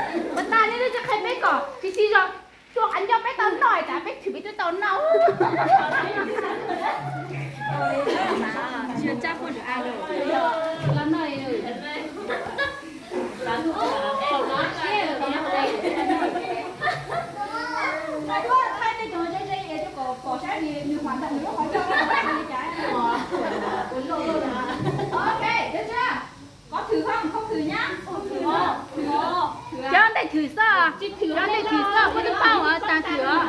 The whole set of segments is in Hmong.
Ua tas li, nej tsis qhia peb kom tsis txi zog, tua qhov ncauj peb tau noj, tas peb chwm peb twb tau noj. Cov ntej thwm xwb, cov ntej thwm xwb, kuv twb paub tas thwm os.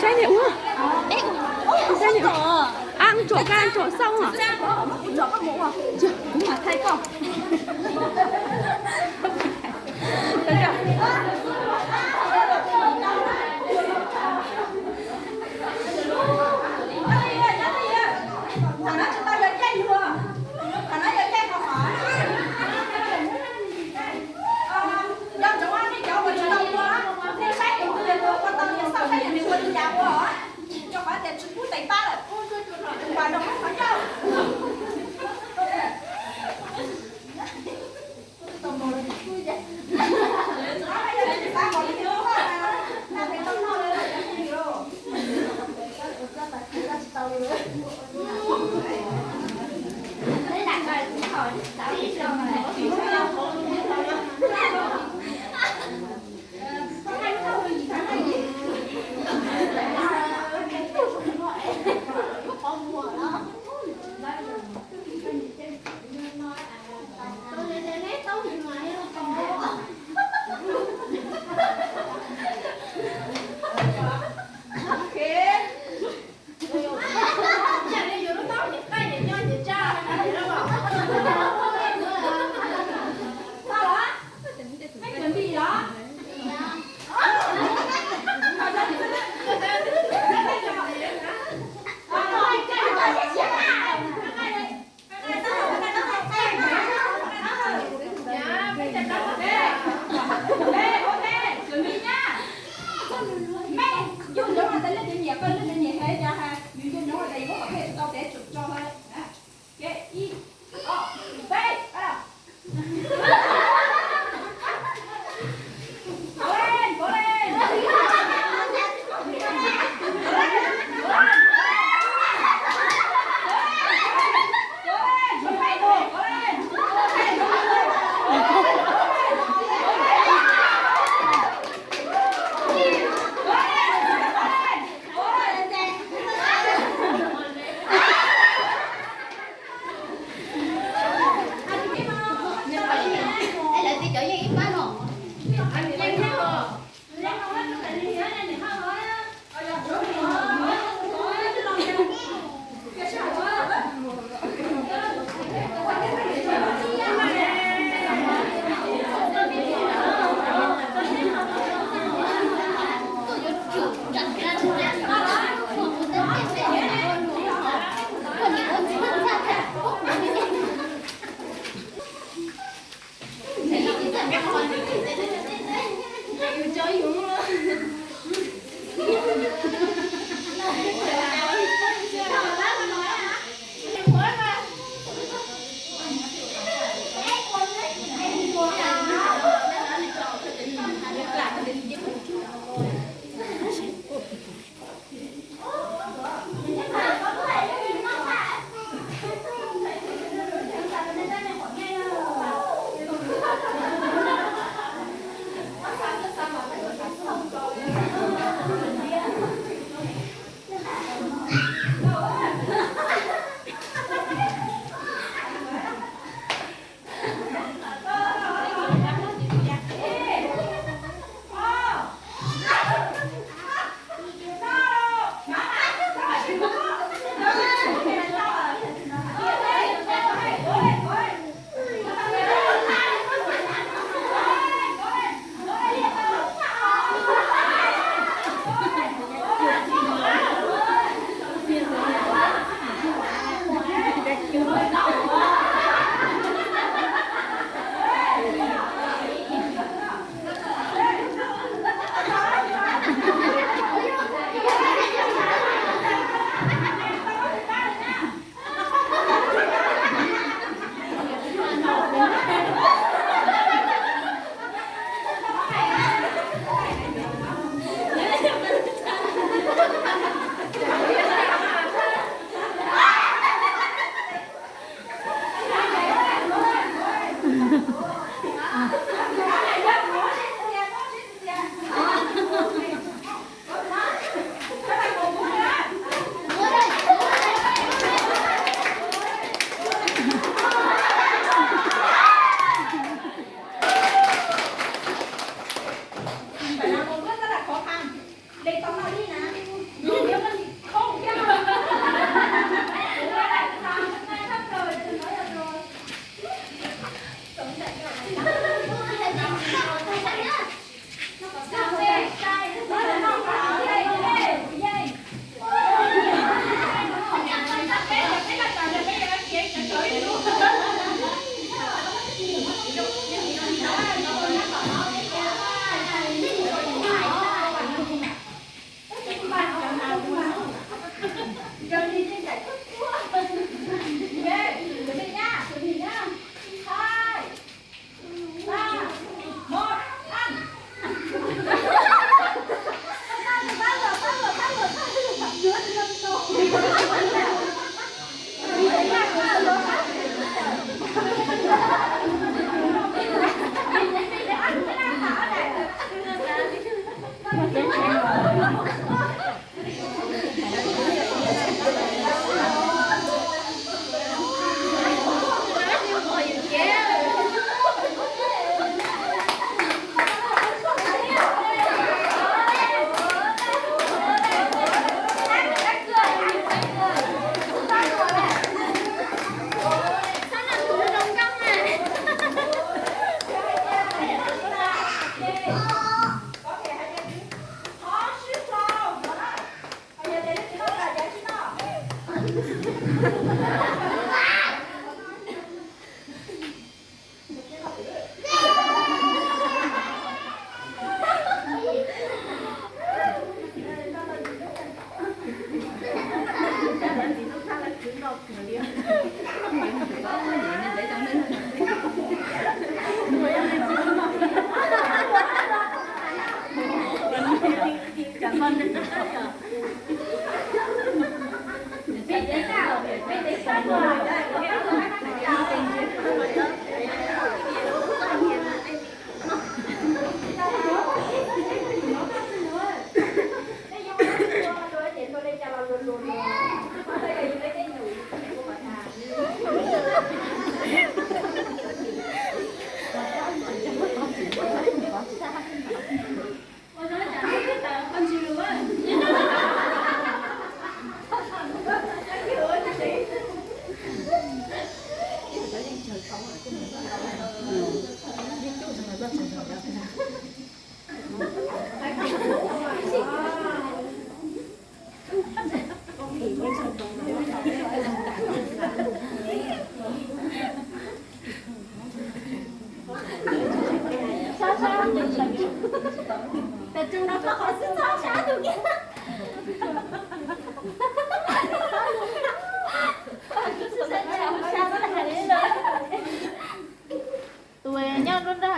Saib niam ua, saib niam, a, tsom ka tsom xauj.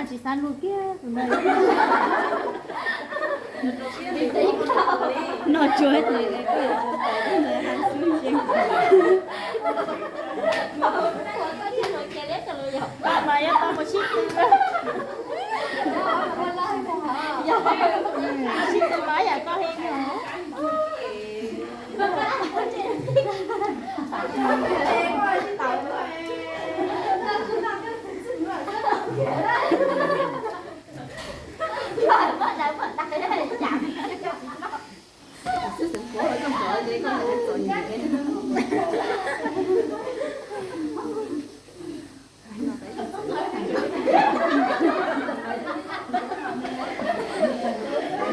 Tsis xav luag kiag tus no. Noj tsuag ces koj yuav tsum tau tus ntawd hais xwb ntse. Mas yuav tau mus sib tw. Sib tw mas yam koj heev no.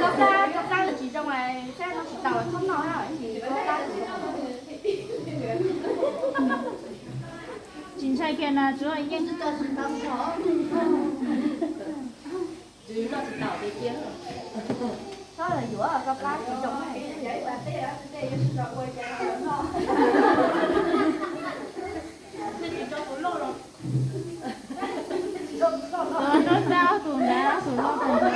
Rau qab tsis zoo, saib no tsis tau txhob noj, tsis ntshai kiag na, tsuav yeej. Txhob yuav koj plab tsis zoo. Ob tug ntawd ob tug loj tag nrho.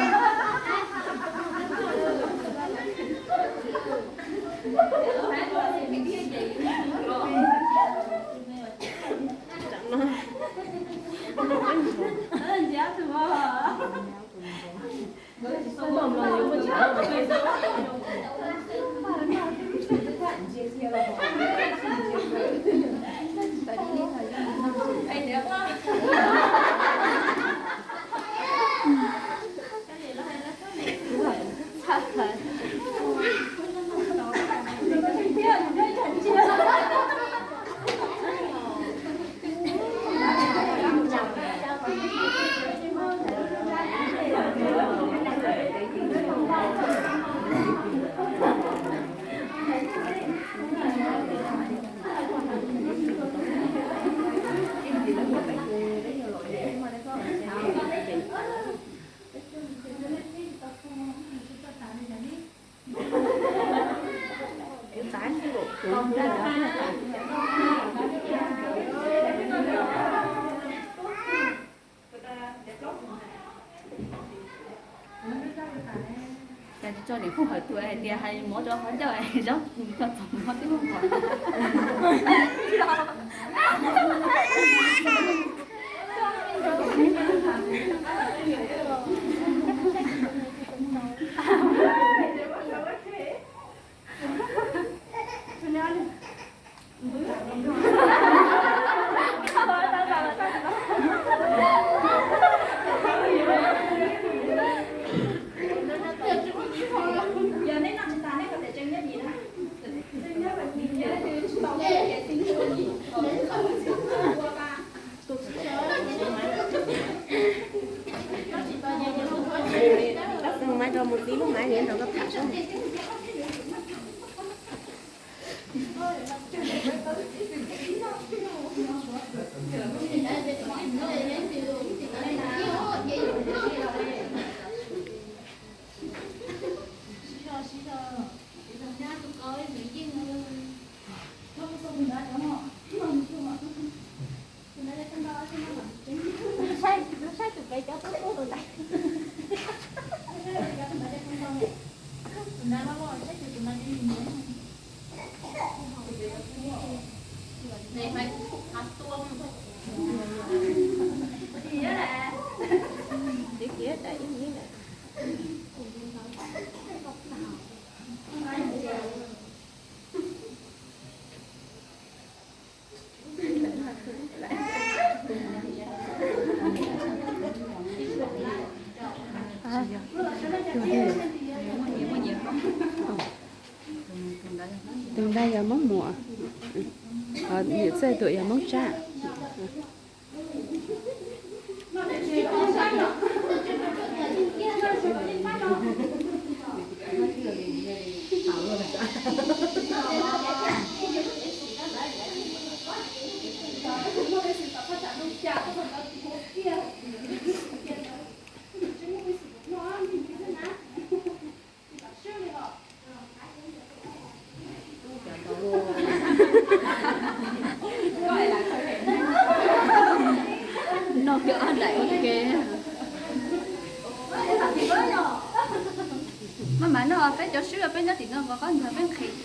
Cas tsis tso niam phauj hawm tus hais tias hais mov rau qhov ncauj es zaub kis koj txog mov twb muab pom. Tab sis mas rau mus txib lub maiv nrog koj tham seb. Saib tus pem cov tub tub tus ntawd. Tus ntawd no los saib tus tus ntawd. Ib ib Tus ntawd yog Hmoob Muas, niam Txawj Tuam yog Hmoob Tsab. Noj kiag ob daim ua ke. Peb cov swb peb nyob tim no qhov qhov ntawd peb nqhis.